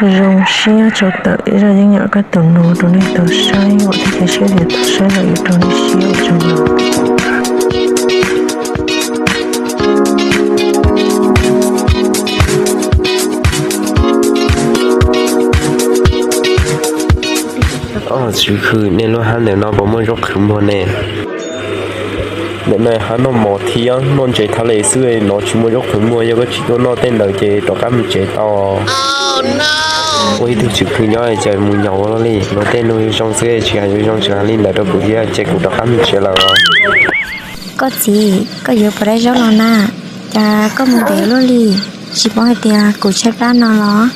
Zoo siab tshaj tawm ib zaj yeeb yam koj tau nug rau nej tau saib, vam thiab cia siab tias tau saib lawm yuav rau nej siab ua tsaug ntau. Tswv Khw, nej lub hab ntawm no puas muaj zaub qhwv muag ne? Ntawm no hab noj mov thiab noj ntses thaj les xwb no, tsis muaj zaub qhwv muag, yog koj tsis tuaj noj tej ntawd ces rov qab mus tsev tau. Ua ib tug Tswv Khw nyob cas mus nyaum ua luaj li, luag tej nug zoo xwb tsis hais zoo tsis hais li ntawd rau kuv thiab ces kuv rov qab mus tsev lawm. Koj txiv, koj yuav puas dab zaub los na? Cas koj mus ntev luaj li, tsis paub hais tias kuv tshaib plab no los?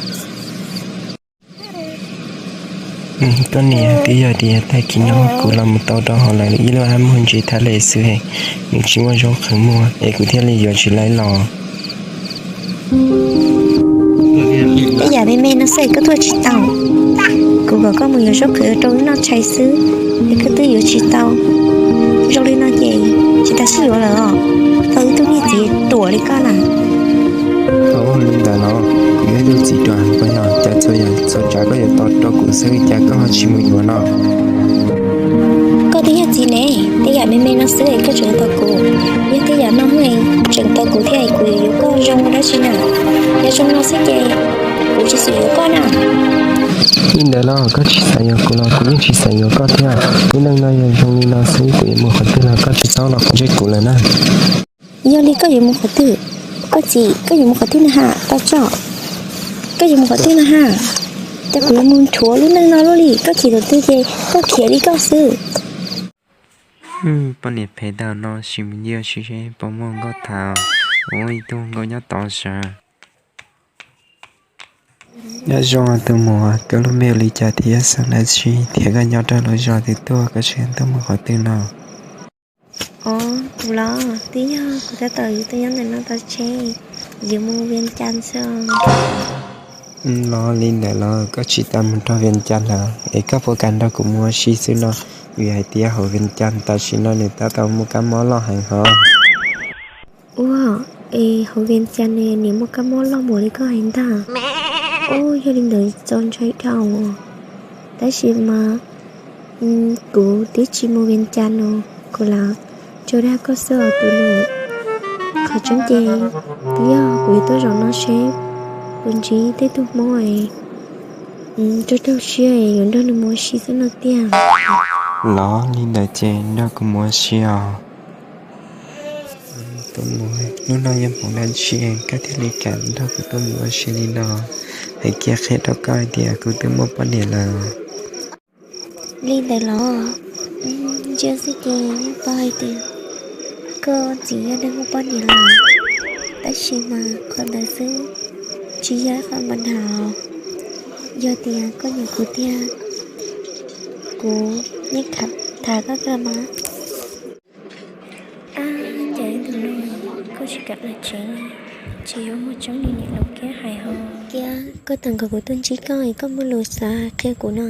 Koj niam, twb yog tias tag kis no kuv los mus tau rau hauv lawv ib lub hab muag ntses thaj les xwb, nws tsis muaj zaub qhwv muag es kuv thiaj li yuav tsis laib los. Tej yam me me no xwb koj tuaj tsis tau. Kuv kom koj mus yuav zaub qhwv rau wb noj tshais xwb es koj twb yuav tsis tau. Zoo li no ces tsis tas sib yuav lawm os. Tau ib tug niag txiv ruam li koj na. Thaum ua li ntawd los kuv yog ib tug txiv ruam puas yog? Cas txhua yam txhua tsav koj yuav tau rau kuv xwb cas koj ho tsis mus yuav no? Koj twb yog txiv ne, tej yam me me no xwb es koj tseem tau kuv. Yog tej yam no tseem tau kuv thiab es kuv yuav yuav koj zoo ua dab tsi na? Yog zoo no xwb ces kuv tsis xav yuav koj na. Li ntawd los koj tsis xav yuav kuv los kuv yeej tsis xav yuav koj thiab. Lub neej no yog zoo li no xwb, kuv yuav mus qhov twg los koj tsis txhob los ntsib kuv lawm na. Yog li koj yuav mus qhov twg? Koj txiv, koj yuav mus qhov twg na ha? Tau tso, koj yuav mus qhov twg na ha? Cas kuv yuav mus nrhuav lub neej no luaj li, koj chim thaum twg ces koj khiav li koj xwb. Poj niam phem tag no sim mus ncig seb puas muaj nkauj tham, ua ib tug nkauj nyob tod sav. Nyob zoo tus muam, koj lub npe hu li cas thiab xeem dab tsi thiab koj nyob rau lub zos twg tuaj, koj tseem tuaj mus qhov twg no? Os, kuv los twb yog kuv tab tom yuav tuaj nyob ntawm no tau tsheb, yuav mus Vias Cas xwb. Los li ntawd los koj tsis tas mus rau Vias Cas lawm es koj puas kam nrog kuv mus ua si xwb no? Vim hais tias hauv Vias Cas tam sim no nws tab tom muaj kab mob loj heev hos. Ua, es hauv Vias Cas nws nim muaj kab mob loj npaum li koj hais ntag. Os, yog li ntawd txaus ntshai dhau. Tab sis mas kuv twb tsis mus Vias Cas no, kuv lam tso dag koj xwb os tus nus. Qhov tseeb ces twb yog kuv yuav tuaj zaum no seb puas ntsib tej tug Hmoob es raug raug siab es yuav nrog nws mus ua si xwb no tiag. Los li ntawd ces nrog kuv mus ua si os. Tus muam, hnub no yog hmoov dab tsi koj thiaj li kam nrog kuv tuaj mus ua si li no? Hais kiag qhia rau koj hais tias kuv twb muaj poj niam lawm. Li ntawd los? Ntsia xwb ces yeej paub hais tias koj txiv yog neeg muaj poj niam lawm, tab sis mas qhov ntawd xwb tsis yog ib qho npa nrhav. Yog tias koj nyiam kuv tiag, kuv yeej tham koj kawg mas. Ab, cas ib tug no koj tsis kam los tsev, tsis yuav muaj tseeb li niam laus kiab hais ho. Cia koj tawm nkaus kuv tuaj ntsib koj es koj muaj lus xav qhia kuv no,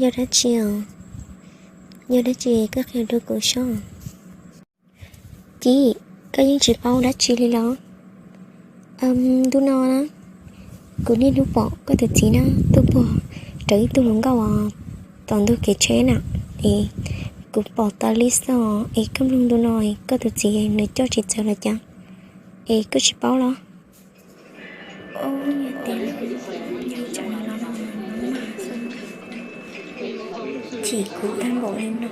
yog dab tsi os? Yog dab tsi koj qhia rau kuv sob. Kiv, koj yeej tsis paub dab tsi li los? Ntu no na, kuv niaj hnub pom koj tus txiv na tuaj puag rawv ib tug hluas nkauj tom ntug kev tsheb na, es kuv pom tas li xwb os. Es koj mloog ntu no, koj tus txiv nws coj tsis txawv los cas, es koj tsis paub los? Chim kuv tag npaum li no.